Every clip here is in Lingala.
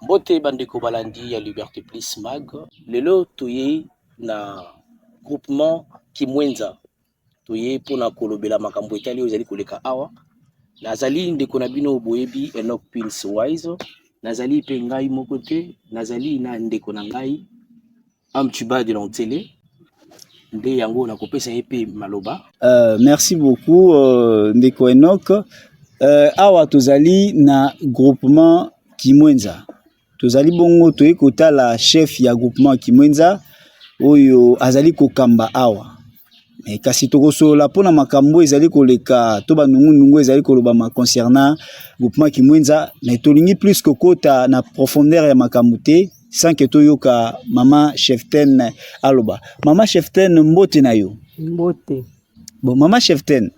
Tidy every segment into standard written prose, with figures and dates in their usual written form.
Mbote bandeko balandi ya Liberté Plus Mag. Lelo toyei na groupement Kimwenza. Toyei mpona kolobela makambo etali oyo ezali koleka awa. Nazali ndeko na bino boyebi Enoch Pins Wise. Nazali mpe ngai moko te, nazali na ndeko na ngai Amtuba de l'Antele. Nde yango nakopesa ye mpe maloba. Merci beaucoup ndeko Enoch. Awa tozali na groupement Kimwenza. Tozali bongo toyei kotala chef ya groupement Kimwenza oyo azali kokamba awa. Mais kasi tokosolola mpona makambo ezali koleka to banungunungu ezali kolobama concernant groupement Kimwenza, mais tolingi plus kokota na profondeur ya makambo te sans que toyoka mama cheftaine aloba. Mama cheftaine, mbote na yo. Mbote. Bon, mama cheftaine,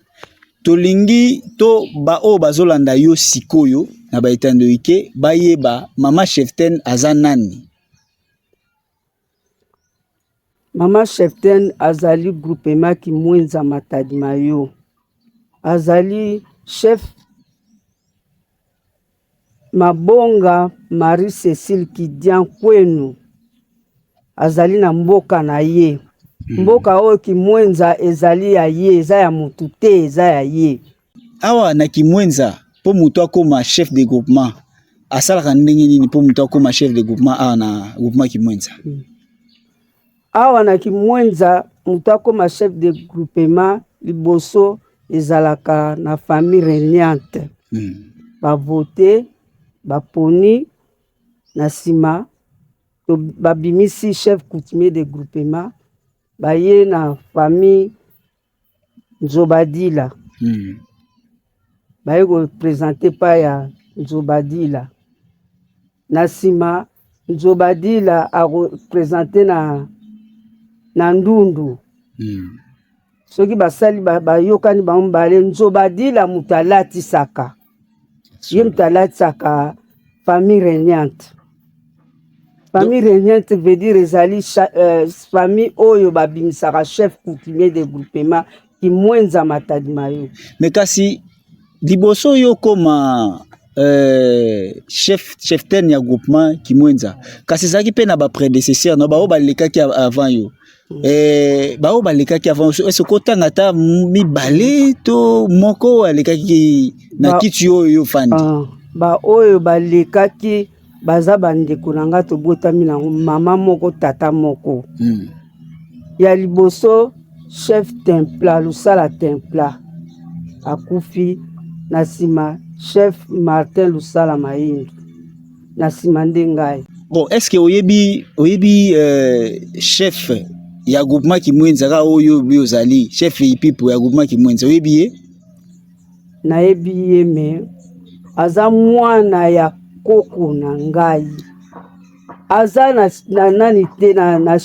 tolingi to ba oyo bazolanda yo sikoyo na ba etando ike bayeba mama cheftaine aza nani. Mama cheftaine azali groupement Kimwenza Matadi Mayo. Azali chef Mabonga Marie Cécile Kidian Kwenu. Azali na mboka na ye. Mboka oyo Kimwenza ezali ya ye, eza ya mutu te, eza ya ye. Awa na Kimwenza mpo moto akoma chef de groupement asalaka ndenge nini mpo moto akoma chef de groupement awa na groupement Kimwenza? Awa na Kimwenza moto akoma chef de groupement liboso ezalaka na famille régnante. Bavote, baponi, na nsima babimisi chef coutumier de groupement, baye na famille Nzobadila. Baye kopresente pa ya Nzobadila. Na nsima Nzobadila akopresente na Ndundu. Soki basali bayokani bango mibale, Nzobadila moto alatisaka. Ye moto alatisaka famille régnante. Famille régnante veut dire ezali famille oyo babimisaka chef coutumier de groupement Kimwenza Matadi Mayo. Mais kasi liboso yo koma cheftaine ya groupement Kimwenza, kasi ezalaki mpe na ba prédécesseur na bao balekaki avant yo. Bao balekaki avant yo, est-ce kotanga ata mibale to moko alekaki na kiti oyo yo fandi? Ba oyo balekaki baza bandeko na nga, tobotami nango mama moko tata moko. Ya liboso chef Templa Lusala Templa akufi, na nsima chef Martin Lusala Mayindu, na nsima nde ngai. Bon, est-ce que oyebi chef ya groupement Kimwenza kaka oyo oyo ozali chef Ipipo ya groupement Kimwenza, oyebi ye? Nayebi ye, me aza mwana ya koko na ngai. Aza na nani te, na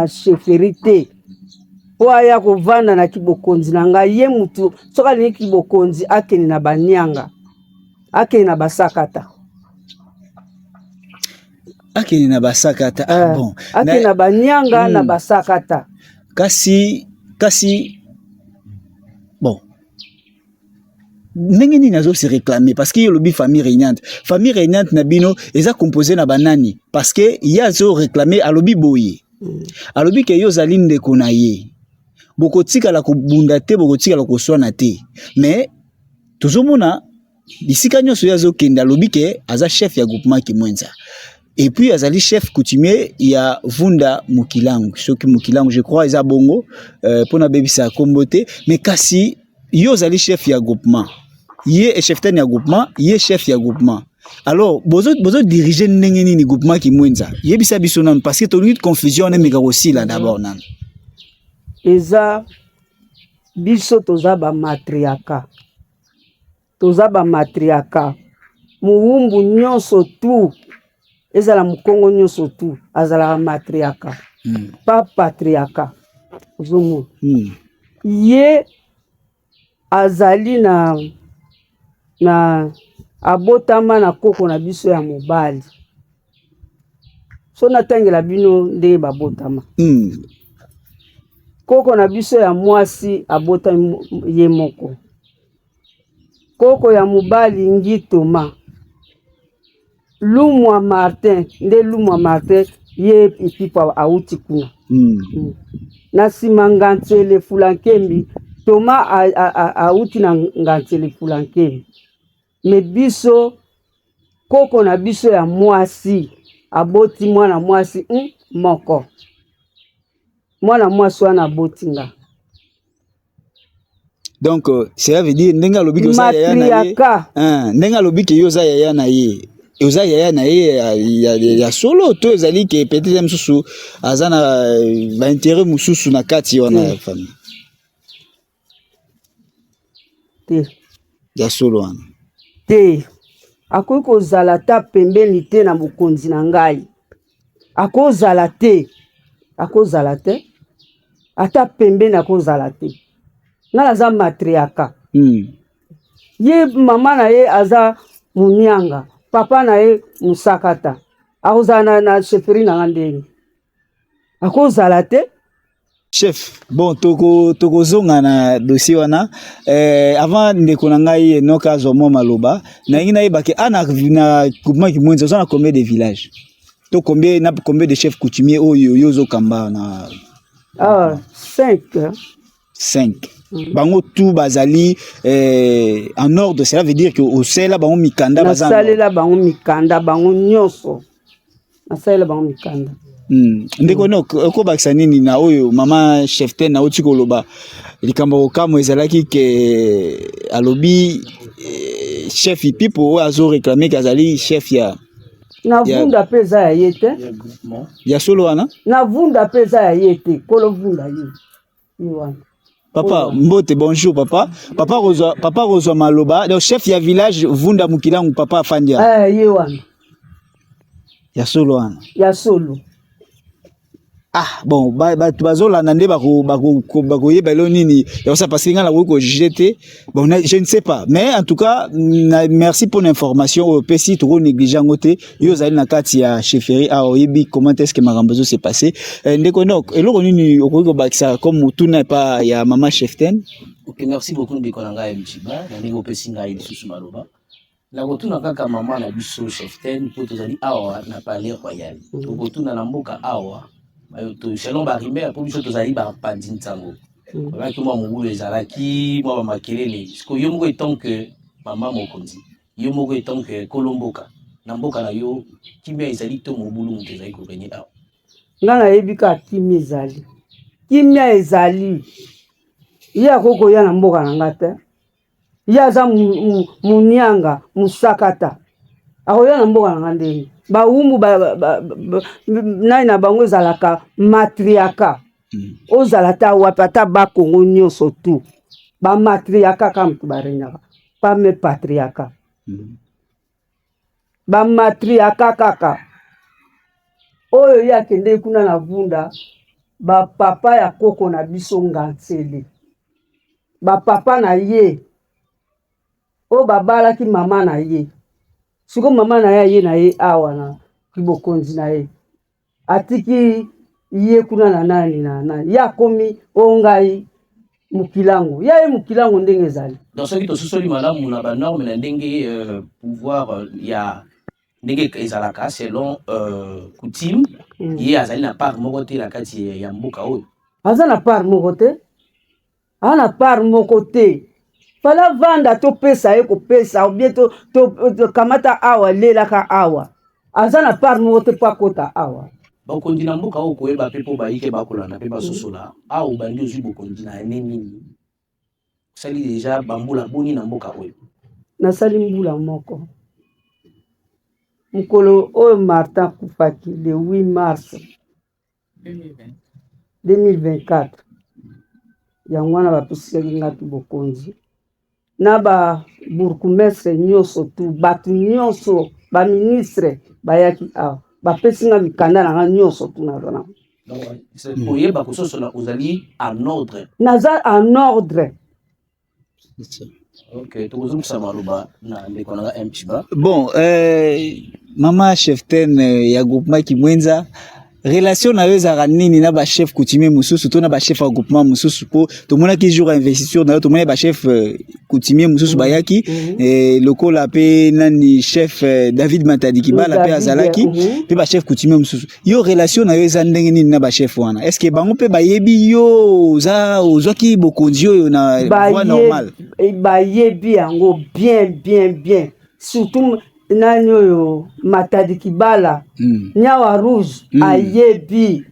chefferie te mpo aya kovanda na kibokonzi na ngai. Ye mutu soki alingi kibokonzi akende na banianga, akende na basakata. Akende na basakata. Ah, bon. Akende na banianga na basakata. Kasi bon, ndenge nini azo se réclamer? Parce que ye olobi famille régnante. Famille régnante na bino eza composé na banani? Parce que ye azo réclamer, alobi boye. Alobi ke yo ozali ndeko na ye, bokotikala kobunda te, bokotikala koswana te. Mais tozomona bisika nyonso ye azokende, alobi ke aza chef ya groupement Kimwenza et puis azali chef coutumier ya Vunda Mokilangu, soki Mokilangu, je crois eza bongo, mpona bebisa kombo te. Mais kasi yo ozali chef ya groupement, ye cheftaine ya groupement, ye chef ya groupement, alors bozo dirige ndenge nini groupement Kimwenza? Yebisa biso nanu, parce que tolingi confusion wana emeka kosila d'abord nanu. Eza biso toza bamatriarcat, toza bamatriarcat. Muwumbu nyonso tu, ezala mokongo nyonso tu, azalaka matriarcat, pas patriarcat, ozomona. Ye azali na abotama na koko na biso ya mobali. So natangela bino ndenge babotama. Koko na biso ya mwasi abotami ye moko. Koko ya mobali Ngi Toma. Lumwa Martin nde Lumwa Martin ye Ipipo awuti kuna. Na nsima Ngantsele Fulankembi Thomas awuti na Ngantsele Fulankembi. Me biso koko na biso ya mwasi aboti mwana mwasi moko. Mwana mwasi wana aboti nga. Donc cela veut dire ndenge alobi ke oza yaya na ye, Matriarcat. Hein, ndenge alobi ke yo oza yaya na ye, oza yaya na ye ya solo to ezali ke peut-être mosusu aza na ba intérêt mosusu na kati wana ya famille? Te. Ya solo wana. Te. Akoki kozala ata pembeni te na mokonzi na ngai. Akozala te. Akozala te. Ata pembeni akozala te. Ngai naza matriarcat. Ye mama na ye aza munianga, papa na ye musakata. Akozala na chefferie na nga ndenge. Akozala te. Chef, bon, tokozonga na dossier wana. Avant ndeko na ngai Enoch azwa mwa maloba, nalingi nayeba ke na groupement Kimwenza oza na combien de villages? To combien, na combien de chefs coutumiers oyo yo ozokamba na? Ah, 5. 5. Bango tout bazali en ordre, cela veut dire que osela bango mikanda baza en ordre. Nasalela bango mikanda, bango nyonso. Nasalela bango mikanda. Ndeko Enoch, okobakisa nini na oyo mama cheftaine auti koloba? Likambo kokamwa ezalaki ke alobi chef Ipipo oyo azo réclamer ke azali chef ya Na vunda pe eza ya ye te. Ya solo wana? Na vunda pe eza ya ye te. Kolo vunda ye. Ye wana. Papa, mbote, bonjour papa. Papa Rosa, papa Rosa Maloba, donc chef ya village Vunda Mukilangu papa Afandia. Ye wana. Ya solo wana. Ya solo. Ah, bon, ba, ba, bazolanda nde bakoyeba elo nini ya kosala, parce que nga nakoki kojuger te. Bon, je ne sais pas, mais en tout cas, merci pour l'information oyo opesi, toko négliger yango te. Yo ozali na kati ya chefferie, ah, oyebi comment est-ce que makambo ezo se passer. Ndeko Enoch, eloko nini okoki kobakisa comme motuna epa ya mama cheftaine? Ok, merci beaucoup ndeko na ngai Mchiba, na ndenge opesi ngai lisusu maloba. Nakotuna kaka mama na biso cheftaine, mpo tozali awa na Palais Royal. Tokotuna na mboka awa, selon ba rumeur, mpo biso tozali bapanzi nsango. Babaki mwa mobulu ezalaki, mwa bamakelele. Sikoyo yo moko etant que mama mokonzi, yo moko etant que kolo mboka, na mboka na yo kimia ezali to mobulu moto ezali korégner awa? Nga nayebi kaka kimia ezali. Kimia ezali. Ye akoki koya na mboka na nga te. Ye aza munianga, musakata. Akoya na mboka na nga ndenge. Bawumbu nani na bango ezalaka matriarcat. Ozala ata wapi, ata ba Congo nyonso tout. Ba matriarcat kaka moto baregnaka, pas me patriarcat. Ba matriarcat kaka. Oyo ye akendeki kuna na Vunda, ba papa ya koko na biso Ngantsele. Ba papa na ye oyo babalaki mama na ye. Siko mama na ye aye na ye awa na kibokonzi na ye. Atiki ye kuna na nani na nani. Ye akomi o ngai Mukilango. Ya ye Mukilango ndenge ezali. Donc soki tososoli malamu na ba norme na ndenge pouvoir ya ndenge ezalaka selon coutume, ye azali na part moko te na kati ya mboka oyo. Aza na part moko te. Aza na part moko te. Fala vanda topesa ye kopesa, ou bien to kamata awa, lelaka awa. Aza na part moko te po akota awa. Bokonzi na mboka oyo koyeba pe po bayike bakolanda pe basosola. Awa obandi ozwi bokonzi na année nini? Osali déjà bambula boni na mboka oyo? Nasali mbula moko. Mokolo oyo Martin akufaki le 8 mars 2024. Yango wana bapesaki nga tu bokonzi. Na ba bourgmestre nyonso tu, bato nyonso, ba ministre bayaki awa. Bapesi nga mikanda na nga nyonso tu naza na. Donc, c'est koyeba kososola ozali en ordre. Naza en ordre. Ok, tokozongisa maloba na ndeko na nga M. Chiba. Bon, mama cheftaine ya groupement Kimwenza, Relation na yo ezalaka nini na bachef coutumier mosusu to na bachef ya groupement mosusu? Mpo tomonaki jour ya investiture na yo, tomonaki bachef coutumier mosusu bayaki, lokola mpe nani, chef David Matadi Kibala mpe azalaki, mpe bachef coutumier mosusu. Yo, relation na yo eza ndenge nini na bachef wana? Est ce que bango mpe bayebi yo oza ozwaki bokonzi oyo na voie normale? Bayebi yango bien, bien, bien, surtout nani oyo, Matadi Kibala, Nyawa Rouge. Ayebi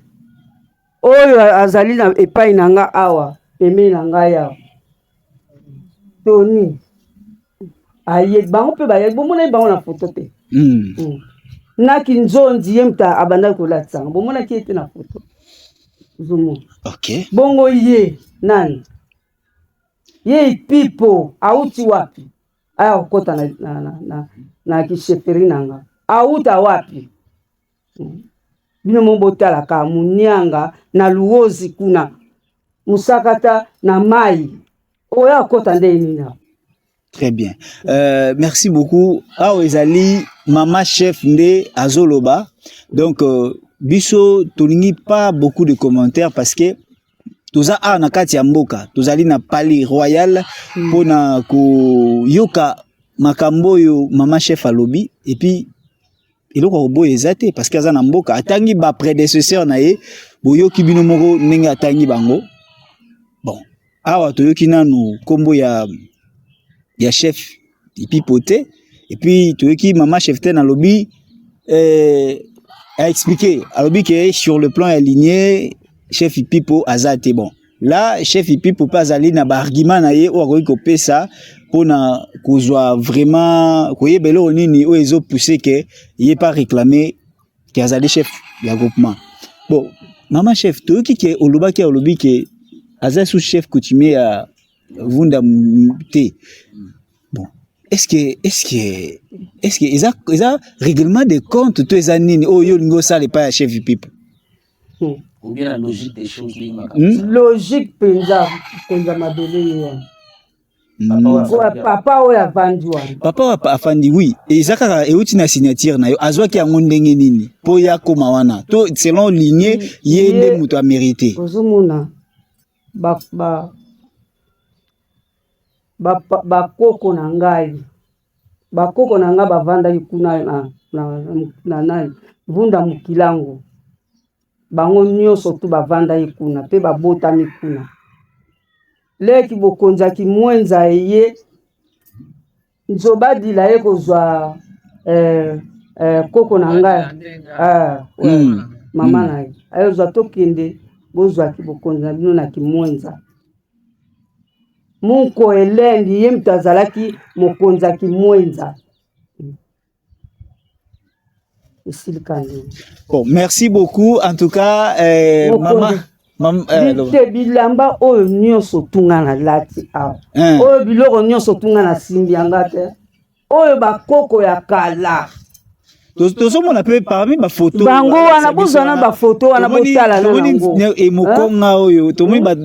oyo azali na epai na nga awa, pembeni na ngai awa, Tony ayebi bango mpe bayebi. Bomonaki bango na foto te? Naki nzondi, ye moto abandaki kolatisanga, bomonaki ye te na foto? Ozomona? Bongo ye nani, ye Ipipo auti wapi? Aya kokɔta na kichefferie na nga, auta wapi? Bino mo botalaka monianga na Luozi kuna, mosakata na mai oyo akɔta nde nini awa? Très bien. Merci beaucoup. Awa ezali mama chef nde azoloba. Donc biso tolingi pas beaucoup de commentaires parce que toza awa na kati ya mboka, tozali na palais royal mpona koyoka makambo oyo mama chef alobi. Et puis eloko ya koboya eza te parce que aza na mboka, atangi ba prédécesseur na ye, boyoki bino moko ndenge atangi bango. Bon, awa toyoki nanu nkombo ya chef Ipipo te. Et puis toyoki mama chef te alobi, a expliqué, alobi ke sur le plan ya lignée, chef Ipipo aza te. Bon, là chef Ipipo mpe azali na baargument na ye oyo akoki kopesa mpona kozwa vraiment koyeba eloko nini oyo ezopousse ke ye pas réclamer ke azali chef ya groupement. Bon, mama chef, toyoki ke olobaki, olobi ke aza sous chef coutumier ya Vunda te. Bon, est ce que eza règlement de compte to eza nini oyo yo olingi osala epai ya chef Ipipo? Ou bien la logique des choses ndenge makambo. Logique mpenza, konza mabele ye wana. Papa oyo avandi wana. Papa oyo afandi, oui, eza kaka euti na signature na yo. Azwaki yango ndenge nini mpo ye akóma wana? To selon lignée, ye nde moto amérité? Ozomona, bakoko na ngai, bakoko na ngai bavandaki kuna na nani, Vunda Mokilango. Bango nyonso tu bavandaki kuna mpe babotami kuna. Leki bokonzaki mwenza eye nzobadila ye kozwa koko na ngai, mama na ye ayozwa, tokende bozwaki bokonzi na bino na Kimwenza. Munko Elendi, ye moto azalaki mokonzi ya Kimwenza. Esilika ndenge. Bon, merci beaucoup en tout cas, mama. Te, bilamba oyo nyonso tunga nalati awa, oyo biloko nyonso tunga nasimbi yanga te, oyo bakoko ya kala. Tozomona mpe parmi bafoto. Bango wana, bozwa na bafoto wana, botala nango. Mokonga oyo tomoni bato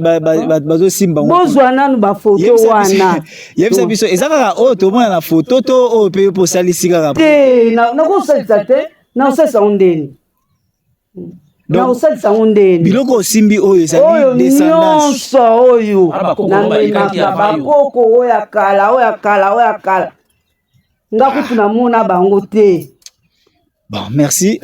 bazosimba. Bozwa nanu bafoto wana. Yebisa biso, eza kaka oyo tomona na foto to oyo mpe posalisi kaka? Te, nakosalisa te. Nakosalisa ngo ndeni? Nakosalisa ngo ndeni? Biloko osimbi oyo ezali descendance? Nyonso oyo namemaka, bakoko oyo ya kala, oyo ya kala, oyo ya kala, nga kutu namona bango te. Bon, merci.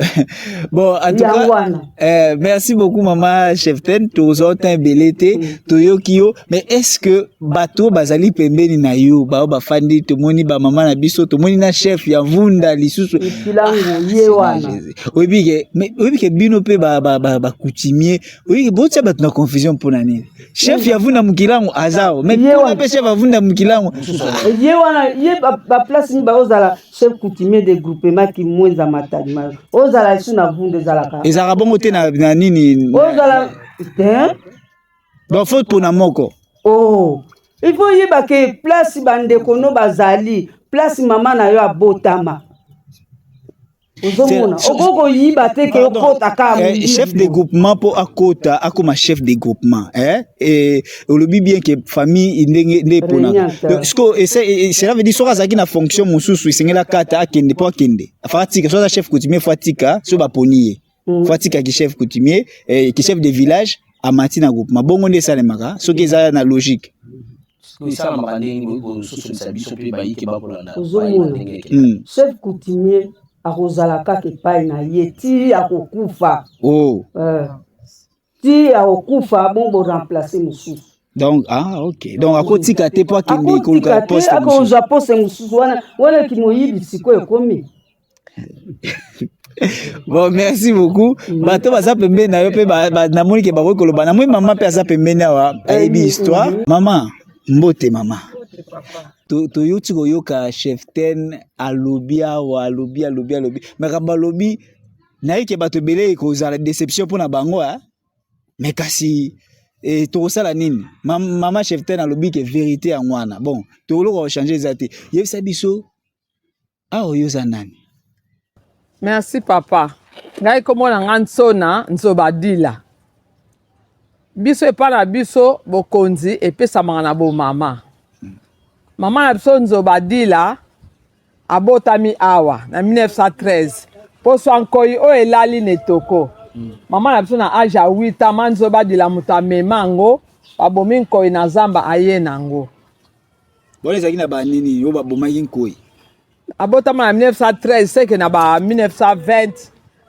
Bon, en tout cas, merci beaucoup, maman Cheftaine. Tozota ebele te, toyoki yo. Mais est-ce que bato bazali pembeni na yo, ba bafandi, tomoni ba mama na biso, tomoni na chef ya Vunda lisusu. Kilango ye wana. Oyebi ke, mais oyebi ke bino pe ba coutumier, oyebi botia bato na confusion mpona nini? Chef ya Vunda Mukilango azao, mais kuna pe chef ya Vunda Mukilango. Ye wana, ye ba place ni baozala chef coutumier de groupement Kimwenza Matadi, ozala lisu na Vunda, ezalaka. Ezalaka bongo te na nini? Ozala te. Donc faut mpona moko. Oh, il faut yeba ke place bandeko no bazali, place mama na yo abotama, ozomona, okoki koyiba te ke okota kaka. Chef de groupement, mpo akota akoma chef de groupement, eh? Olobi bien ke famille ndenge nde eponaka. Donc cela veut dire soki azalaki na fonction mosusu, esengeli akata, akende, mpo akende afa atika. Soki aza chef coutumier, fo atika so baponi ye. Faut atika ki chef coutumier, ki chef de village, amati na groupement. Bongo nde esalemaka soki eza na logique. Esalamaka ndenge kososolisa biso mpe bayike bakolanda. Ozomona, chef coutumier akozala kaka epai na ye ti akokufa. Oh. Ti akokufa, bon, boremplace mosusu. Donc, ah, ok, donc akotika te mpo akende koluka akotika te poste mosusu. Akozwa poste mosusu wana wana kimoyibi sikoyo ekomi. Bon, merci beaucoup. Bato baza pembeni na yo mpe namoni ke bakoki koloba. Namoni mama mpe aza pembeni awa, ayebi histoire. Mama, mbote mama. Toyuti koyoka chef ten alobi awa, alobi, alobi, alobi makambo, alobi nayebi ke bato ebele ekozala déception mpona bango, mais kasi tokosala nini? Mama chef ten alobi ke vérité yango wana. Bon, tokoloka kochange eza te. Yebisa biso awa, oyo oza nani? Merci papa. Ngai kombo na nga Nsona Nzobadila. Biso epai na biso, bokonzi epesamaka na bomama. Mama na biso Nzobadila abotami awa na 1913, poso ya nkoi oyo elali na etoko. Mama na biso na age ya 8 ans, ma Nzobadila moto amema yango, babomi nkoi na zamba, aye nango. Wana ezalaki na banini oyo babomaki nkoi? Abotama na 1913, seke na ba 1920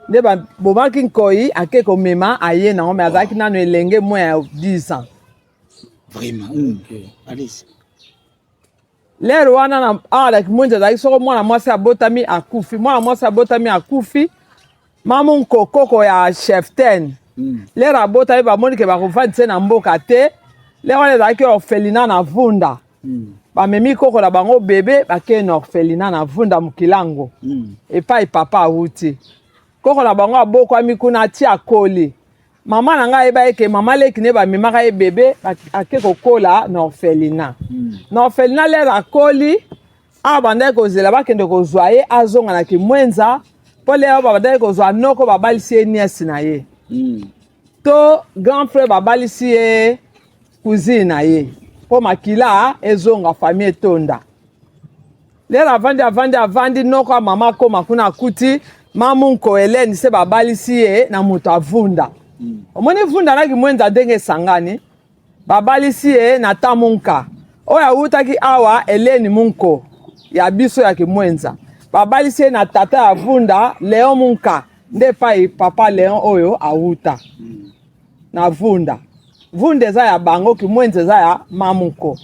nde babomaki nkoi, ake komema, aye nango, me azalaki nano elenge, moins ya 10 ans. Vraiment. Allez. Lere wana na awa na Kimwenza azalaki soko mwana mwasi abotami akufi, mwana mwasi abotami akufi. Mamu nkokoko ya chef ten, lere abotami, bamoni ke bakovandisa ye na mboka te. Lere wana ezalaki orphelinat na Vunda. Bamemi koko na bango bebe, bakei na orphelinat na Vunda Mokilango, epai papa awuti. Koko na bango abokwami kuna ti akoli. Mama na ngai ayeba eke mama leki ne bamemaka ye bebe, ake kokola na orphelinat. Na orphelinat, lere akoli awa, bandaki kozela bakende kozwa ye, azonga na Kimwenza, mpo lere oyo babandaki kozwa noko, babalisi ye nièce na ye, to grand frère babalisi ye cousine na ye, mpo makila ezonga, famille etonda. Lere avandi, avandi, avandi, noko ya mama akóma kuna, akuti mamunko Helene se babalisi ye na moto avunda. Omoni Vunda na Kimwenza ndenge esangani, babalisi ye na Tamunka oyo awutaki awa. Helene Munko ya biso ya Kimwenza, babalisi ye na tata ya Vunda, Leon Munka, nde epai papa Leon oyo awuta na Vunda. Vunda eza ya bango, Kimwenza eza ya mamunko.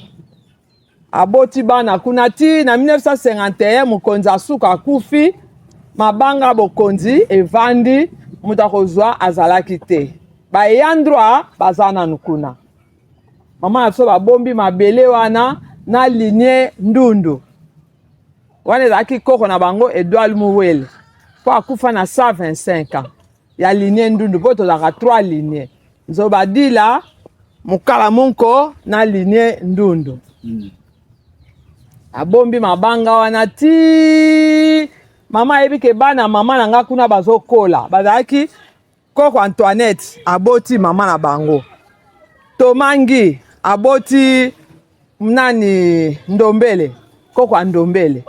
Aboti bana kuna ti na 1951, mokonzi asuka akufi, mabanga bokonzi evandi, moto akozwa azalaki te. Baeyandroit baza nanu kuna. Mama na biso babombi mabele wana na ligne Ndundu. Wana ezalaki koko na bango Edouard Muwele, mpo akufa na 125 ans, ya ligne Ndundu, mpo tozalaka 3 ligne: Nzobadila, Mokala Monko na ligne Ndundu. Abombi mabanga wana ti mama ayebi ke bana mama na nga kuna bazokola. Bazalaki koko Antoinette aboti mama na bango, Tomangi aboti nani, Ndombele, koko ya Ndombele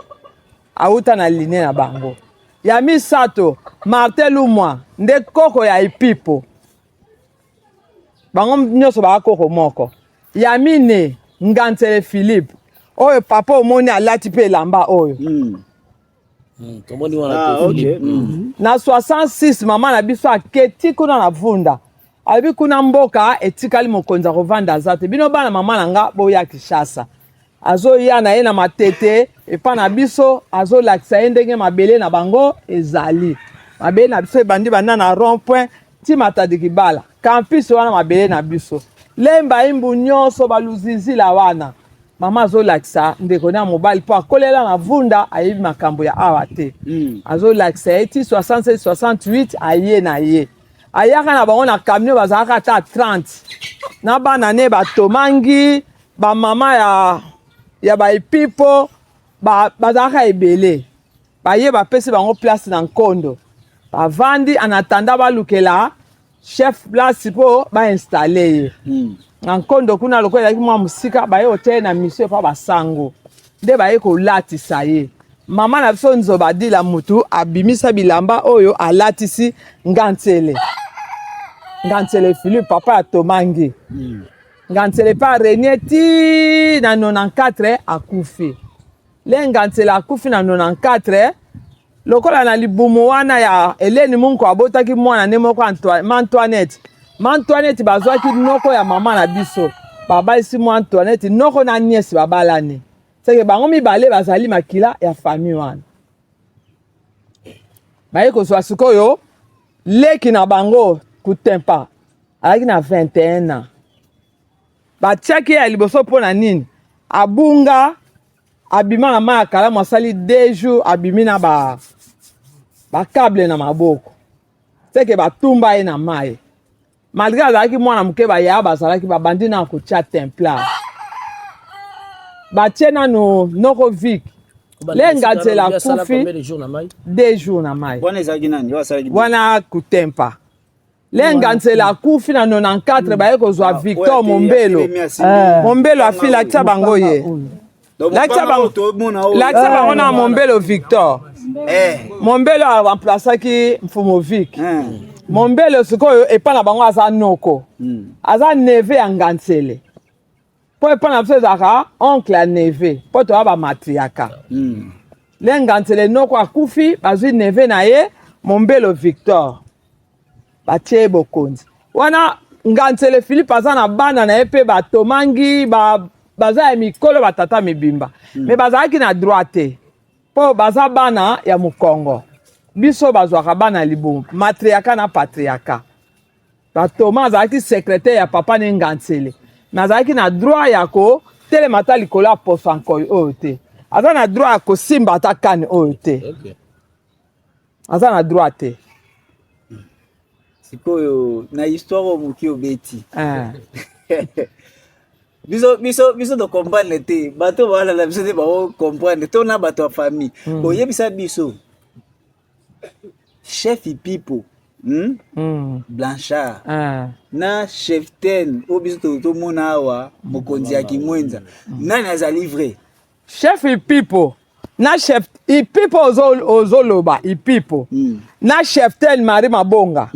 awuta na ligne na bango. Ya misato, Martin Lumwa, nde koko ya Epipo. Bango nyonso baa koko moko. Ya mine, Ngantsele Philippe, oyo papa omoni alati mpe elamba oyo. Tomoni wana. Ah, pe ok. Philippe. Na 66, mama na biso aketi kuna na Vunda, alobi kuna mboka etikali, mokonzi akovanda aza te, bino bana mama na nga boya Kinshasa. Azoya na ye na Matete epa na biso, azolakisa ye ndenge mabele na bango ezali. Mabele na biso ebandi banda na rond point ti Matadi Kibala campus wana, mabele na biso Lemba Imbu nyonso baluzizila wana. Mama azolakisa ndeko na mobali, mpo akolela na Vunda, ayebi makambo ya awa te. Azolakisa ye ti 67 68, aye na ye, ayaka na bango na camion, bazalaka ata 30 na bana ne batomangi, bamama ya baepipo bazalaka ebele. Baye bapesi bango place na Nkondo, bavandi en attendant balukela chef place mpo bainstalle ye. Na Nkondo kuna, lokola ezalaki mwa mosika, baye kotia ye na mission epa basango, nde baye kolatisa ye. Mama na biso Nzoba Dila mutu abimisa bilamba oyo alatisi Ngantsele. Ngantsele Philippe papa ya Tomangi. Ngantsele pe aregne ti na 94 akufi. Le Ngantsele akufi na 94 lokola na libumu wana ya Helene Munko abotaki mwana ne moko ma Antoinette. Ma Antoinette bazwaki noko ya mama na biso. Babalisi mwa Antoinette noko na nièce babalani. Seke bango mibale bazali makila ya famille wana. Baye kozwa sikoyo leki na bango Kutempa azalaki na 21 ans. Batiaki ye ya liboso mpo na nini? Abunga abima na mai ya kalamu asali 2 jours abimi na ba ba cable na maboko. Seke batumba ye na mai. Malgre azalaki mwana moke ba yaya bazalaki babandi na kotia templar. Batie nanu noko Vic. Le Nganzela akufi deux jours na mai. Wana ezalaki nani? Wana Kutempa. Le Nganzela akufi na 94 baye kozwa ah, Victor Mombelo. Eh. Mombelo afila atia bango ye. Lakisa bango lakisa bango na Mombelo Victor. Eh. Mombelo a remplaçaki Mfumu Vic. Eh. Mombelo sikoyo epa na bango aza noko. Hmm. Aza neveu ya Nganzele. Po epa na biso ezalaka oncle ya neveu po toya ba matriarcat. Hmm. Le Nganzele noko akufi bazwi neveu na ye Mombelo Victor. Batie ye bokonzi. Wana Nganzele Philippe aza na bana na ye pe ba Tomangi ba baza ya mikolo ba tata mibimba. Mais bazalaki na droit te. Po baza bana ya mokongo. Biso bazwaka bana ya libumu, matriarcat na patriarcat. Ba Thomas azalaki secretaire ya papa ne Nganzele. Mais azalaki na droit ya ko telema ata likolo ya poso ya nkoyi oyo te. Aza na droit ya kosimba ata kane oyo te. Okay. Aza na droit te. Sikoyo na histoire oyo moki obeti. Eh. Biso biso biso to comprendre te. Bato balala biso te ba comprendre to na bato ya famille. Boyebisa biso. Chef Pipo. Blanchard. Na cheftaine oyo biso tomona awa mokonzi ya Kimwenza. Nani azali vrai? Chef Ipipo na chef Ipipo ozoloba Ipipo na cheftaine Marie Mabonga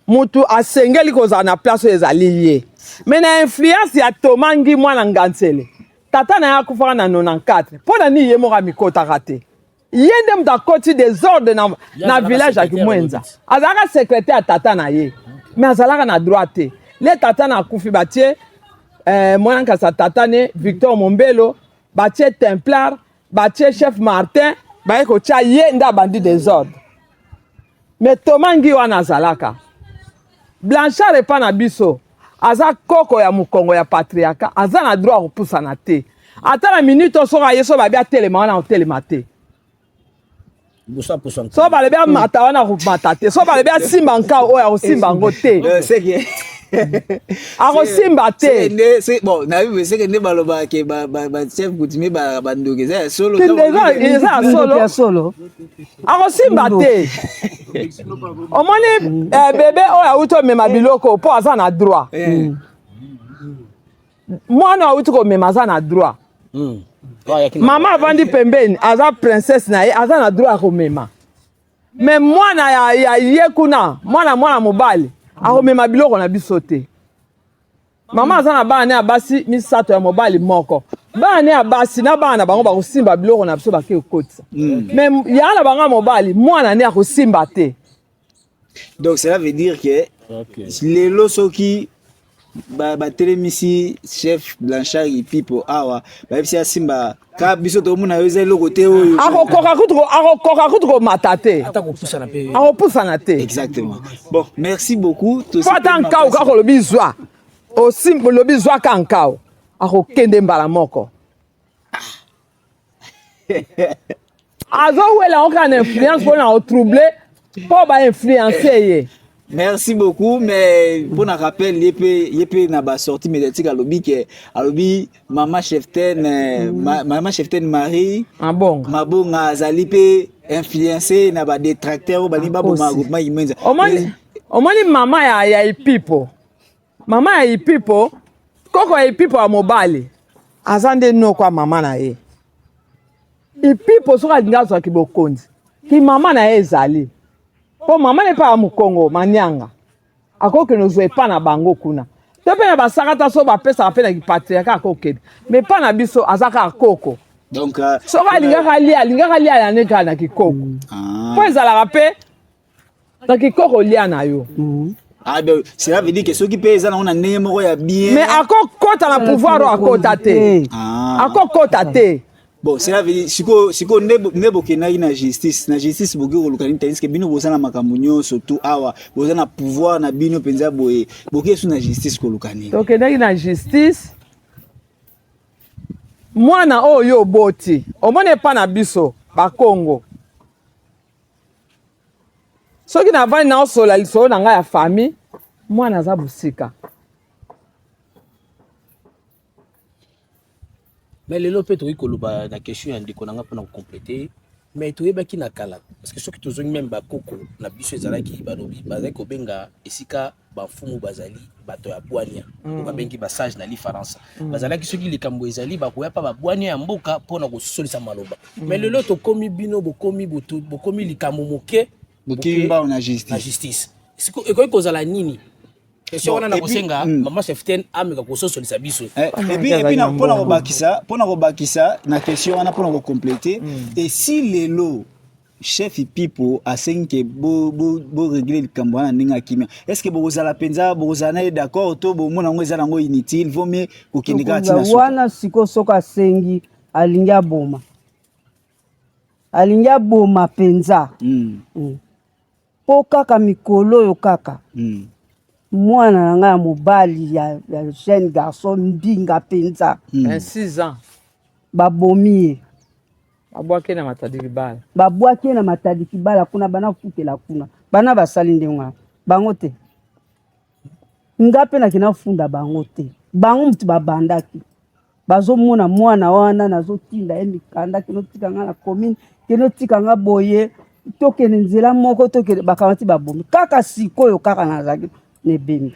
mutu asengeli kozala na place oyo ezali ye mais na influence ya Thomas Ngi mwana Nganzele tata na ye akufaka na 94 mpo na nini ye moko amikotaka te ye nde moto akoti desordre na, na village ya Kimwenza azalaka secrétaire ya tata na ye mais azalaka na droit te le tata na akufi batie eh, mwana nkasa tata ne Victor Mombelo batie Templar batie chef Martin baye kotia ye nde abandi desordre mais Thomas Ngi wana azalaka Blanchard epa na biso aza koko ya mokongo ya patriarcat aza na droit kopusana te ata na minute oyo soki aye so babi atelema wana akotelema te so balobi amata wana akomata te so balobi asimba nkao oyo akosimba yango te akosimba te bon nayebi seke nde balobaka ke bachef coutumier bandoki eza ya solo eza ya solo akosimba te omoni eh, bebe oyo awuti omema biloko mpo aza na droit eh. Mwana awuti komema aza na droit mama avandi pembeni aza princesse na ye aza na droit ya komema me mwana ya, ya ye kuna mwana mwana mobali akomema biloko na biso te mama aza na bana ya basi misato ya mobali moko bana ya basi na bana na bango bakosimba biloko na biso bake kokotisa me ya na bango ya mobali mwana nde akosimba te donc cela veut dire que okay. Lelo soki batelemisi chef Blanchard Ipipo awa bayebisi asimba ka biso tomona yo eza eloko te oyo akokoka kutu akokoka kutu komata te akopusana te exactement bon merci beaucoup po ata nkau kaka olobi zwa olobi zwa ka nkau akokende mbala moko azowela yango kaka na influence mpona kotrouble mpo bainfluence ye merci beaucoup mais pour na rappel ye pe ye pe na ba sortie médiatique alobi ke alobi mama cheftaine mm. mama cheftaine Marie Mabonga Mabonga azali pe influencé na ba détracteurs oyo balingi baboma groupement Kimwenza omoni omoni mama ya ya Ipipo mama ya Ipipo koko ya Ipipo ya mobali aza nde noko ya mama na ye. Ipipo soki alingi azwa kibokonzi, kimama na ye ezali mpo mama na ye mpe ya mokongo manianga akokende ozwa epa na bango kuna to mpe na basakata so bapesaka mpe na kipatriarka akokende me epa na biso aza kaka koko. Donc soki alingaka alia, alingaka alia ya ne kaka na kikoko mpo ezalaka mpe na kikoko lia na yo. Ah, donc, cela veut dire que soki mpe eza nango na ndenge moko ya bien, mais akokota na pouvoir oyo akota te. Ah. Akokota te. Bon, cela veut dire sikoyo nde bokendaki na justice, na justice bokoki koluka nini, tandis que bino boza na makambo nyonso tu awa, boza na pouvoir na bino mpenza boye, bokoki su na justice koluka nini? Tokendaki na justice, mwana oyo oboti, omoni epa na biso bakongo, soki navandi naosola lisolo na ngai ya famille, mwana aza mosika. Mais lelo mpe tokoki koloba na question ya ndeko na nga mpona kocompléter, mais toyebaki na kala, parce que soki tozongi même bakoko na biso, ezalaki balobi bazali kobenga esika bamfumu bazali bato ya bwania, oyo babengi basage na lifaransa. Bazalaki soki likambo ezali, bakoya mpa babwania ya mboka mpona kosolisa maloba. Mais lelo tokomi, bino bokomi bokomi likambo moke, bokimi mbao na na justice. Justice. Ekoki kozala nini? Question Bon, wana na et puis, kosenga mama cheftaine ameka kososolisa biso. Et puis mpona kobakisa na question wana, mpona kocompléter, et si lelo chef Pipo asengi ke borégler likambo wana ndenge ya kimia, est ce que bokozala mpenza, bokozala na ye d'accord, to bomona yango eza nango inutile, vaut mieux kokende kaka ntina suka? Wana sikoyo soki asengi, alingi aboma, alingi aboma mpenza. Mpo kaka mikolo oyo kaka, mwana na ngai ya mobali ya jeune garçon mbinga mpenza, 26 ans. Babomi ye. Babwaki na Matadi Kibala. Babwaki ye na Matadi Kibala kuna, bana futela kuna, bana basali ndenge wana bango te. Nga mpe nakenda funda bango te, bango mutu babandaki bazomona mwana wana, nazotinda ye mikanda, kende otika nga na commune, kende otika nga boye, tokende nzela moko, tokende. Bakamati, babomi. Kaka sikoyo kaka nazalaki na ebembe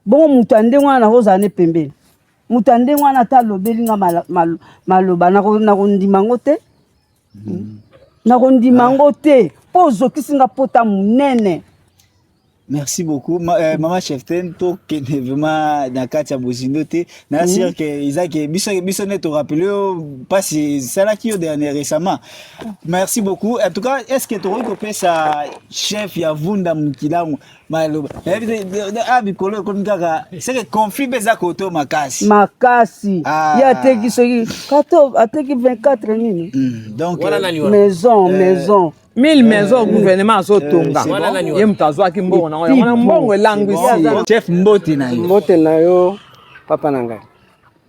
bongo. Moto ya ndenge wana nakozala ne pembeni? Moto ya ndenge wana, ata alobeli nga maloba, nakondima yango te, nakondima yango te, mpo ozokisi nga pota monene. Merci beaucoup, mama cheftaine. Tokende vraiment na kati ya bozindo te. Na sûr que eza ke biso nde torappeler yo mpasi esalaki yo dernier récemment. Merci beaucoup. En tout cas, est ce que tokoki kopesa chef ya Vunda Mokilango maloba? Nayebi te, ah, mikolo ekomi kaka c'est que conflit mpe eza koto makasi. Makasi. Ah. Ye ateki soki kato, ateki 24 nini. Donc Wana nani wana? Maison, maison. 1000 maison, gouvernement azotonga. C'est Wana nani Ye wana? moto azwaki mbongo nango, yango wana mbongo elangwisi ye. Chef, mbote na yo. Mbote na yo, papa na ngai.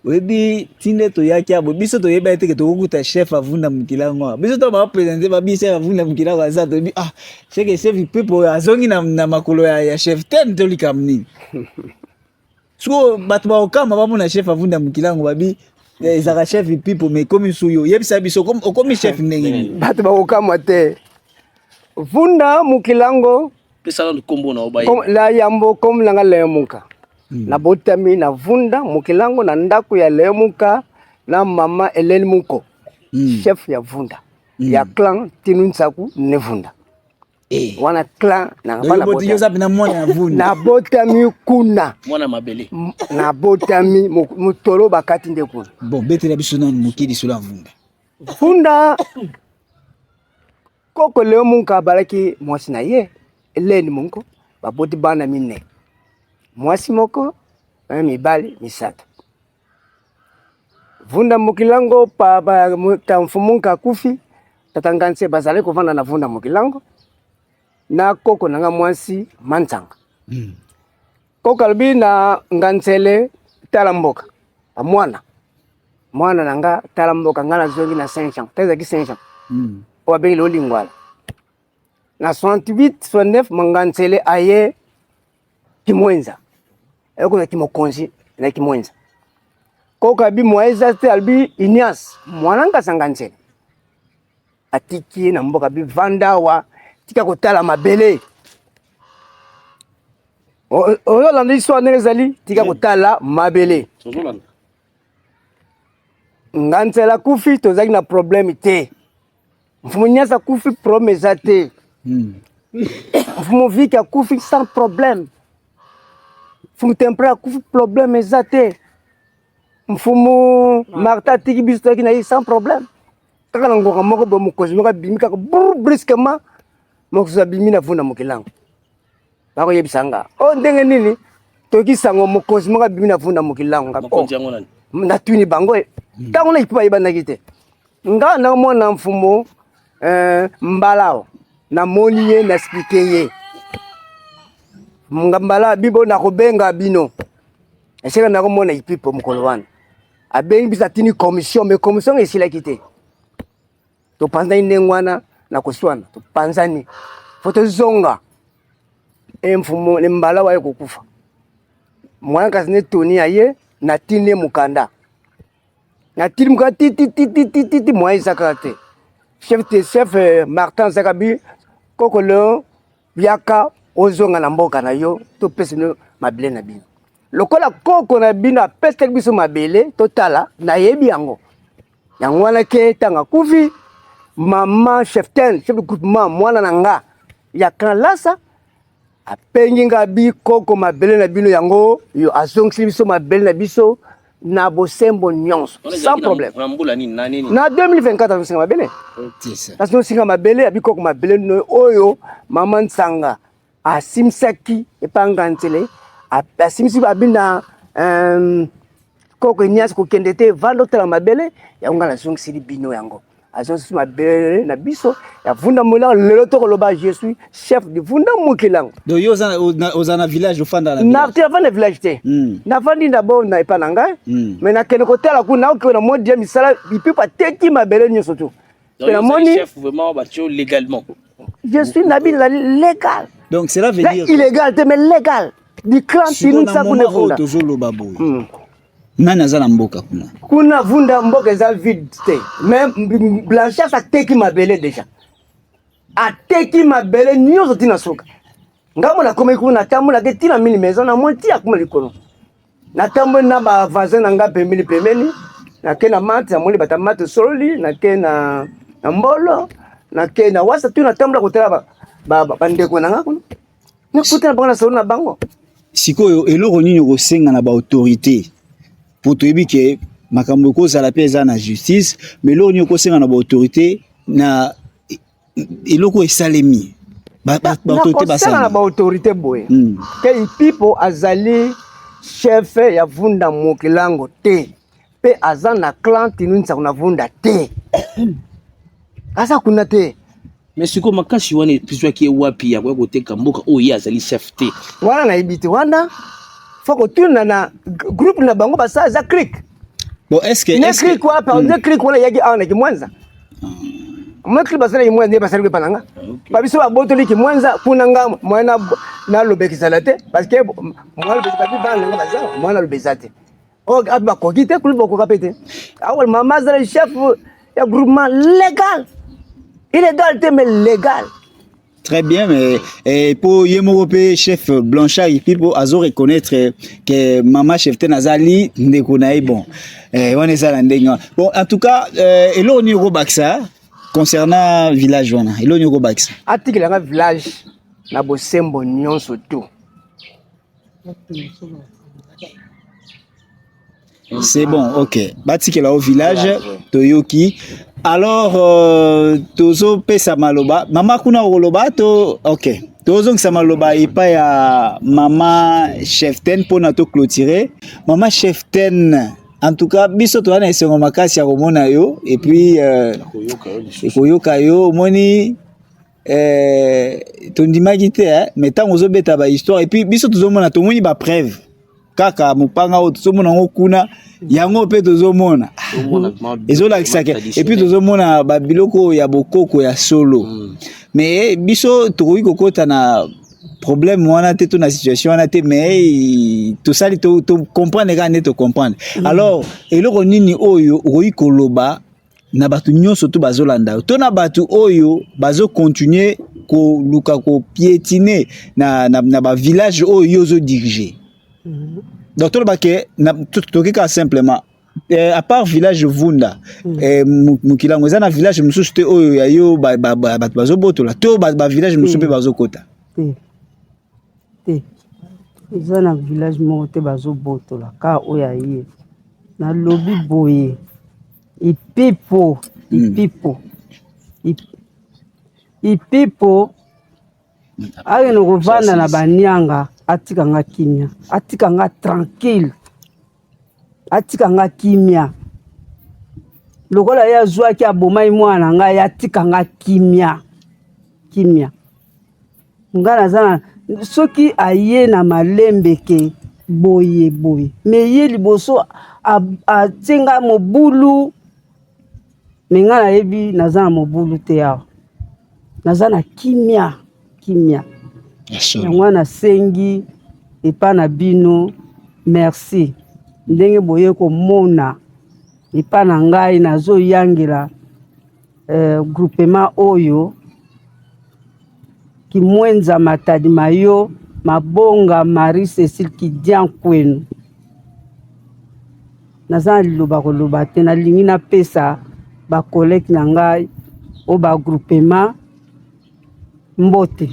Oyebi ntina toyaki abo, biso toyebi ete ke tokokuta chef avunda mokilango awa. Biso to baprésenter babi chef avunda mokilango aza, toyebi, ah, seke chef pepe oyo azongi na makolo ya chef ten to likambo nini. Sikoyo bato bakokama bamona chef avunda mokilango, babi ezalaka chef Pipo, mais ekomi su yo. Yebisa biso, okomi chef ndenge nini? Bato bakokamwa te. Vunda Mukilango. Pesa nanu nkombo na yo baye. La yambo komi nanga Leomuka. Nabotami na Vunda Mukilango, na ndako ya Leomuka na mama Eleni Muko, chef ya Vunda, ya clan Tinu Nsaku ne Vunda. Wana clan na nga. Yo boti, yo oza mpena mwana ya Vunda? Nabotami kuna. Mwana mabele. Nabotami motolo bakati nde kuna. Bon, betela biso nanu moke lisolo ya Vunda. Vunda, koko Leo Munka abalaki mwasi na ye Eleni Munko, baboti bana mine, mwasi moko na mibali misato. Vunda Mokilango, pa ta mfumu Munka akufi, tata Nganse bazali kovanda na Vunda Mokilango na koko na nga mwasi Manzanga. Koko alobi na Nganzele: "Tala mboka, bamwana, mwana na nga, tala mboka, nga nazongi na Saint Jean." Ta ezalaki Saint Jean oyo abengi lelo Lingwala. Na 68 69, Manganzele aye Kimwenza, ayekozwa kimokonzi na Kimwenza. Koko abi mwa eza te, alobi Ignace mwana nkasa Nganzele, atiki ye na mboka, abi: "Vanda awa, tika kotala mabele." Ozolanda histoire ndenge ezali, tika kotala mabele. Tozolanda. Ngansela akufi, tozalaki na problème te. Mfumu Nyasa akufi, problème eza te. Mfumu Viki akufi sans problème. Mfumu Tempra akufi, problème eza te. Mfumu Martin atiki biso, tozalaki na ye sans problème. Kaka na ngonga moko boye, mokonzi moko abimi kaka brr brusquement, mokonzi abimi na Vunda Mokilango. Bakoyebisa nga o oh, ndenge nini toyoki sango mokonzi moko abimi na Vunda Mokilango. Nga, oh, natuni bango ntango na ipo bayebanaki te. Nga na mwana mfumu Mbalao, namoni ye, na explike ye nga Mbala bibo nakobenga bino esika nakomona ipipo mokolo wana. Abengi biso, atindi commission, mais commission esilaki te. Topanzani ndenge wana na koswana, topanzani fo tozonga. E mfumu ne Mbala waye kokufa mwana kasi ne toni aye, natindi ye mokanda, natindi mokanda titititititi mwa eza kaka te. Chef te chef Martin azaka bi koko Leon, yaka ozonga na mboka na yo, topesa bino mabele na bino lokola koko na bino apesaki biso mabele. Totala, nayebi yango yango wana ke ntango akufi, mama cheftaine, chef de groupement, mwana na nga ya Kanlasa, apengi nga bi koko mabele na bino yango yo, azongiseli biso mabele na biso na bosembo nyonso, sans problème. Na mbula nini, na nini? Na 2024 azosinga mabele, azosinga mabele ya bikoko, mabele oyo mama Nsanga asimisaki epa Nganzele, asimisi abi na koko Eniasi, kokende te, vanda otala mabele yango, ngai nazongiseli bino yango. Azongisi mabele na biso ya Vunda Mokilango. Lelo tokoloba, je suis chef de Vunda Mokilango. Donc yo oza na village, ofanda na village? Nafandi na village te. Nafandi d'abord na epa na ngai, mais nakende kotala kuna, okende na modi ya misala, ipipo ateki mabele nyonso tu. Mpe namoni chef vraiment batio légalement. Je suis nabi, nazali légal. Donc cela veut dire illégal te, mais légal du clan Tinu Nsaku ne Vunda. Tozoloba boye, nani aza na mboka kuna? Kuna Vunda, mboka eza vide te, mais Blanchard ateki mabele déjà, ateki mabele nyonso ntina suka. Ngambo nakomaki kuna, natambolaki ntina mini maison, namoni ti akoma likolo. Natamboli na bavoisin na nga pembeni pembeni, nake na mate, namoni bata mate sololi, nake na mbolo, nake na wasa tu, natambola kotala bandeko na nga kuna, nakuta na bango na solo na bango. Sikoyo eloko nini okosenga na baautorité? Po toyebi ke makambo ekozala mpe eza na justice, mais eloko nini okosenga na baautorité na eloko esalemi? Baautorité basala na baautorité boye ke Ipipo azali chef ya Vunda Mokilango te, mpe aza na clan Tinu Nsaku na Vunda te, aza kuna te. Mais sikoyo makasi wana epeswaki ye wapi ya koya koteka mboka oyo ye azali chef te? Wana nayebi te, wana fo kotuna na groupe na bango basala, eza clique. Bon, est-ce que ne clique wana, ne clique wana eyaki awa na Kimwenza. Moi clique basala Kimwenza nde basali koepa na nga. Babiso babotoli Kimwenza kuna, nga mwana nalobekisala te, parce que mwana lobekisa babi bana nanga baza mwana lobeza te. Oyo api bakoki te, kuli bakoka mpe te. Awa mama azala chef ya groupement légal, illégal te, mais légal. Très bien, mais po ye moko mpe chef Blanchard Ipipo azo reconnaître que mama chef te nazali ndeko na ye. Bon, wana eza na ndenge wana. Bon, en tout cas, eloko nini okobakisa concernant village wana? Eloko nini okobakisa? Atikelanga village na bosembo nyonso tu. C'est bon, ok, batikela au village, toyoki. Alors tozopesa maloba mama kuna, okoloba to ok, tozongisa maloba epai ya mama cheftaine mpona toclôturer. Mama cheftaine, en tout cas biso toza na esengo makasi ya komona yo et puis koyoka yo. Omoni, tondimaki te, mais ntango ozobeta bahistoire et puis biso tozomona, tomoni bapreuve kaka mopanga oyo tozomona yango kuna, yango mpe tozomona ezolakisaka, et puis tozomona babiloko ya bokoko ya solo. Mais biso tokoki kokɔta na problème wana te, to na situation wana te, mais tosali tocomprendre kaka nde tocomprendre. Alors eloko nini oyo okoki koloba na bato nyonso to bazolanda yo, to na bato oyo bazocontinue koluka kopiétiner na bavillage oyo yo ozodirige? Donc toloba ke toki kaka simplement. À part village Vunda, Mukilango eza na village mosusu te oyo ya yo bato bazobotola to ba village mosusu mpe bazokota? Te te, eza na village moko te bazobotola, kaka oyo aye. Nalobi boye, ipipo ipipo ipipo akende kovanda na banianga, atika nga kimia, atika nga tranquille, atika nga kimia. Lokola ye azwaki, abomai mwana na ngai, atika nga kimia, kimia. Ngai naza na, soki aye na malembe ke boye boye, mais ye liboso atie nga mobulu. Mais ngai nayebi naza na mobulu te awa, naza na kimia, kimia. Yango wana nasengi epa na bino merci ndenge boye komona epa na ngai nazoyangela groupement oyo Kimwenza Matadi Mayo Mabonga Marie Cécile Kidian Kwenu. Naza na liloba koloba te, nalingi napesa ba collègue na ngai oyo ba groupement mbote.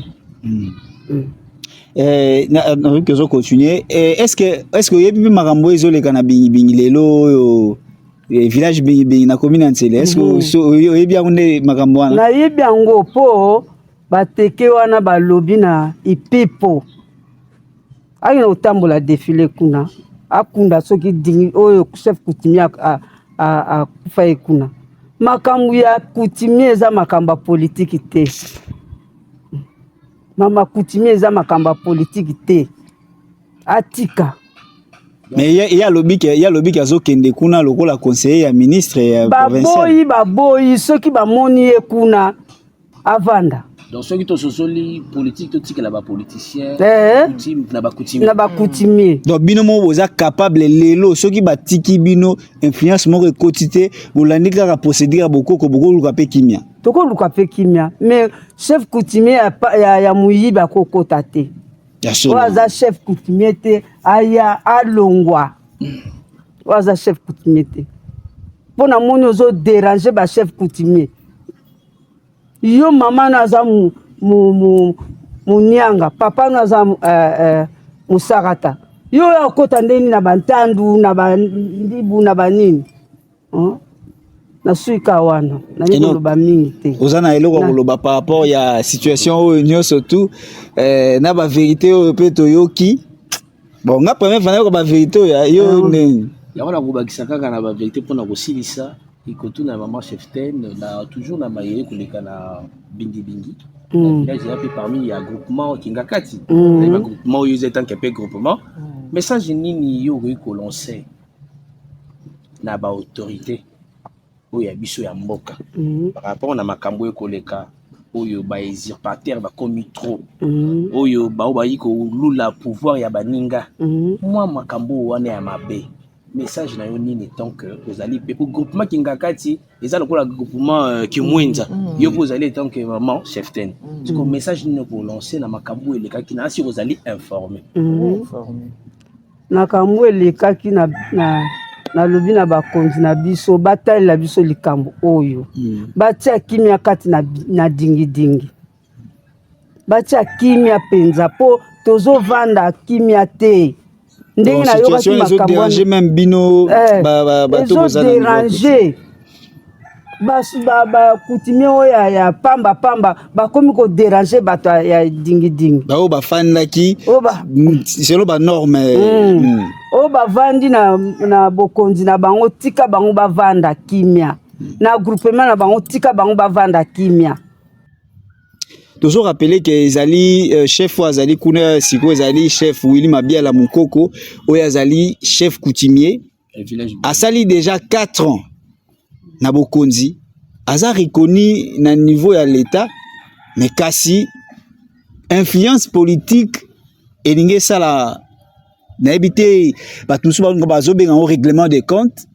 Nakoki ozo continuer. Est-ce que oyebi mpe makambo oyo ezoleka na Bingibingi lelo oyo, village Bingibingi na commune ya Nsele? Est-ce que oyebi yango nde makambo wana? Nayebi yango mpo bateke wana balobi na ipipo akende kotambola défilé kuna, akunda soki dingi oyo chef coutumier akufa ye kuna. Makambo ya coutumier eza makambo ya politiki te. Mama coutumier eza makambo ya politiki te, atika. Mais ye alobi ke azokende kuna lokola conseiller ya ministre ya provincial. Baboyi, baboyi. Soki bamoni ye kuna, avanda. Donc soki tososoli politique, totikela ba politicien, coutume na ba coutumier. Na ba coutumier. Donc bino moko boza capable lelo, soki batiki bino, influence moko ekoti te, bolandi kaka procédure ya bokoko, bokoluka mpe kimia? Tokoluka mpe kimia, mais chef coutumier ya moyibi akokota te. Ya solo. Oyo aza chef coutumier te, aya alongwa. Oyo aza chef coutumier te, mpo namoni ozo déranger ba chef coutumier. Yo mama no aza munianga, papa no aza mosakata, yo oyo akota ndeni na bantandu na bandibu na banini, huh? Nasuka wana, nalingi koloba mingi te. Oza na eloko ya koloba par rapport ya situation oyo nyonso tu, na ba vérité oyo mpe toyoki? Bon, nga première fois nayoka ba vérité oyo yo ndeni. Yango nakobakisa kaka na ba vérité mpona kosilisa ekotuna mama cheftaine na toujours na mayele koleka na Bingibingi na village eza mpe parmi ya groupement Kingakati. Ezali ba groupement oyo eza etanke mpe groupement. Message nini yo okoki ko lancer na ba autorité oyo ya biso ya mboka par rapport na makambo oyo ekoleka, oyo ba usurpateur bakomi trop, oyo bao bayi kolula pouvoir ya baninga, mwa makambo oyo wana ya mabe? Message na yo nini tant que ozali mpe po groupement Kingakati eza lokola groupement Kimwenza, yo mpe ozali tant que maman cheftaine siko, message nini oko lancer na makambo oyo elekaki na asi ozali informé? Makambo elekaki nalobi na bakonzi na biso batalela biso likambo oyo, batia kimia kati na Dingidingi, batia kimia mpenza, mpo tozovanda kimia te. Ndenge nayokaki makambo wana même bino ezo déranger ba coutumier oyo ya pamba pamba, bakomi ko déranger bato ya Dingidingi. Baoyo bafandaki selon ba norme. Oyo bavandi na bokonzi na bango, tika bango bavanda kimia na groupement na bango, tika bango bavanda kimia. Tozo rappeler ke ezali chef oyo azali kuna sikoyo, ezali chef Willy Mabiala Mokoko oyo azali chef coutumier, asali déjà 4 ans na bokonzi, aza reconnu na niveau ya l'État, mais kasi influence politique elingi esala, nayebi te. Bato mosusu bazobenga yango règlement de compte,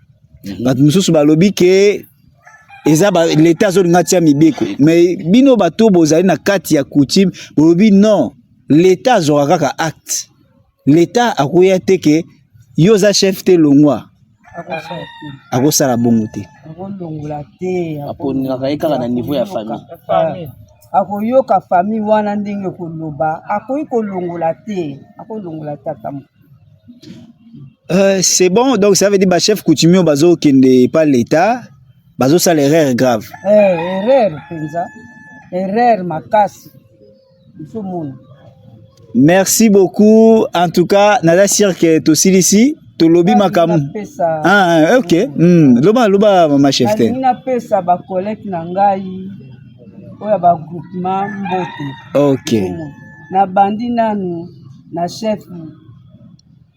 bato mosusu balobi ke eza l'État azolinga tia mibeko. Mais bino bato bozali na kati ya coutume bolobi non, l'État azwaka kaka acte, l'État akoya te ke yo oza chef te, longwa. Akosala bongo te. Akolongola te. Aponelaka ye kaka na niveau ya famille. Akoyoka famille wana ndenge koloba, akoki kolongola te, akolongola te ata moke. C'est bon, donc ça veut dire bachef coutumier bazokende pa l'État, bazosala erreur grave. Erreur mpenza, erreur makasi, ozomona. Merci beaucoup. En tout cas, naza sûr que tosilisi tolobi makambo. Napesa Ah, ok. Loba, loba, mama chef te. Nalingi napesa bacollègue na ngai oyo ya bagroupement mbote. Nabandi nanu na chef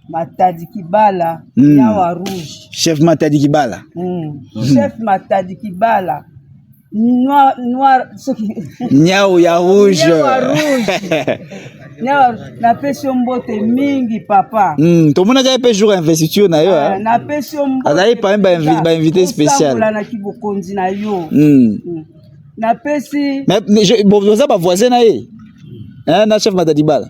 Matadi Kibala, Nyawa Rouge. Chef Matadi Kibala. Chef Matadi Kibala, noir, noir soki Nyao ya rouge. Nyawa rouge. Nyawa, napesi yo mbote mingi, papa. Tomonaka ye mpe jour ya investiture na yo. Ah, ah. Napesi yo mbote Azali parmi mpenza. ba invité spécial. Osangolanaki bokonzi na yo. Napesi Mais bon, oza bavoisin na ye, hein, na chef Matadi Bala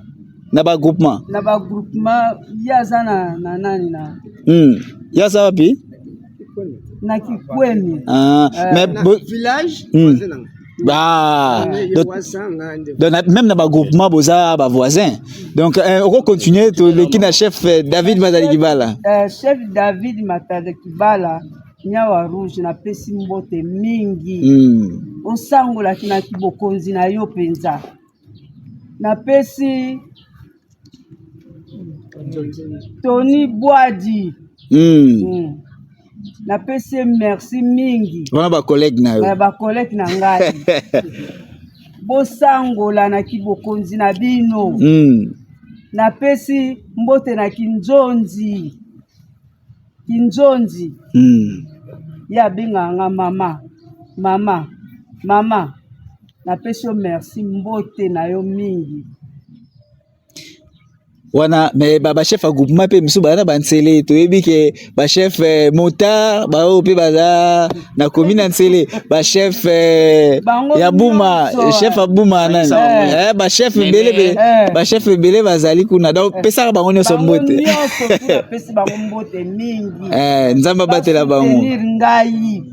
na bagroupement. Na bagroupement, ye aza na nani na Ye aza wapi? Na Kikwemi. Ah, mais Na village, voisin na nga. Bah, donc, Wasanga nde. Donc, même na bagroupement boza bavoisin, donc okocontinue, toleki na chef David Matadi Kibala. Chef David Matadi Kibala, Nyawa Rouge, napesi mbote mingi. Osangolaki na bokonzi na yo mpenza. Napesi Tony Bwadi. Napesi ye merci mingi. Wana bacollègue na yo. Na bacollègue na ngai, bosangolanaki bokonzi na bino. Napesi mbote na Kinzonzi, Kinzonzi. Ye abengaka nga mama, mama, mama. Napesi yo merci, mbote na yo mingi. Wana mais bachef ya groupement mpe mosusu baza na banzele. Toyebi ke bachef motard baoyo mpe baza na komi na nzele, bachef Bango ya Buma, nyonso, chef ya Buma nani, bachef ebele bachef ebele bazali kuna, donc pesaka bango nyonso Bango mbote. nyonso tu, napesi bango mbote mingi. Nzambe abatela bango. Basoutenir ngai.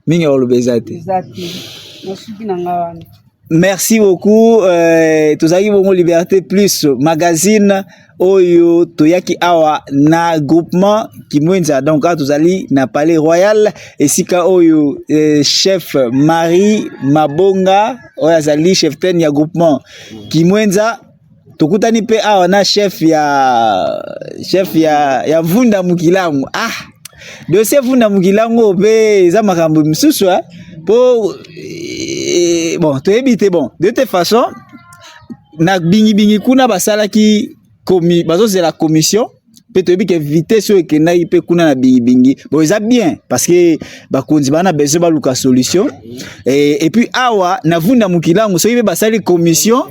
Mingi ya koloba eza te. Eza te, nasuki na ngai wana. Merci beaucoup. Tozalaki bongo Liberté Plus Magazine oyo toyaki awa na groupement Kimwenza. Donc awa tozali na Palais Royal, esika oyo chef Marie Mabonga oyo azali chef ten ya groupement Kimwenza. Tokutani mpe awa na chef ya Vunda Mukilangu. Ah, dossier Vunda Mukilangu oyo mpe eza makambo mosusu, eh? Po bon, toyebi te. Bon, de toute façon, na bingibingi kuna basalaki bazozela commission mpe toyebi ke vitesse oyo ekendaki mpe kuna na bingibingi. Bon, eza bien parce que bakonzi baa na besoin baluka solution. Et puis awa na Vunda Mokilangu, soki mpe basali commission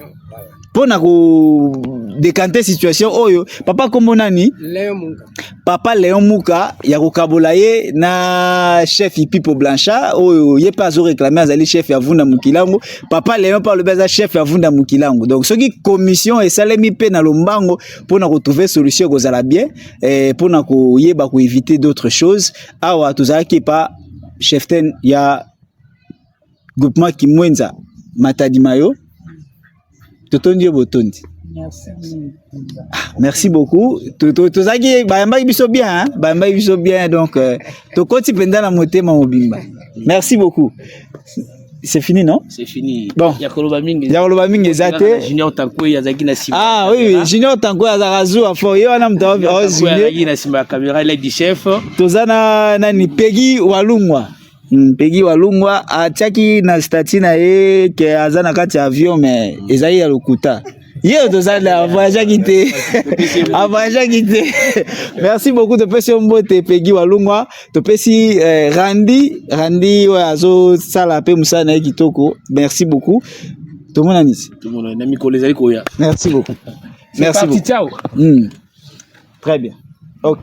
mpo na kodécanter situation oyo, papa kombo nani? Léon Muka. Papa Léon Muka, ya kokabola ye na chef Ipipo Blanchard oyo ye mpe azoréclame azali chef ya Vunda Mokilango. Papa Léon mpe alobi aza chef ya Vunda Mokilango. Donc soki commission esalemi mpe na lombango mpona kotrouver solution, ekozala bien mpona koyeba koéviter d'autres choses. Awa tozalaki epa chef ten ya groupement Kimwenza, Matadi Mayo. Totondi yo botondi. Merci mingi. Merci beaucoup. Tozalaki, bayambaki biso bien, hein? Bayambaki biso bien, donc tokoti mpenza na motema mobimba. Merci beaucoup. C'est fini, non? C'est fini. Bon. Ya koloba mingi. Ya koloba mingi eza te. Junior Tankwe azalaki na nsima. Ah oui, Junior Tankwe azalaka zuwa fort, ye wana moto aozulie. Azalaki na nsima ya caméra, l'aide du chef. Toza na nani, Pegi Walungwa. Pegi Walungwa atiaki na statut na ye ke aza na kati ya avion, mais ezali ya lokuta. Ye toza na avoyageaki te, avoyageaki te. Merci beaucoup, topesi yo mbote, Pegi Walungwa. Topesi Randi, Randi oyo azosala mpe mosala na ye kitoko. Merci beaucoup, tomonani. Tomona na mikolo ezali koya. Merci beaucoup. C'est Merci parti, beaucoup. ciao. Très bien, ok.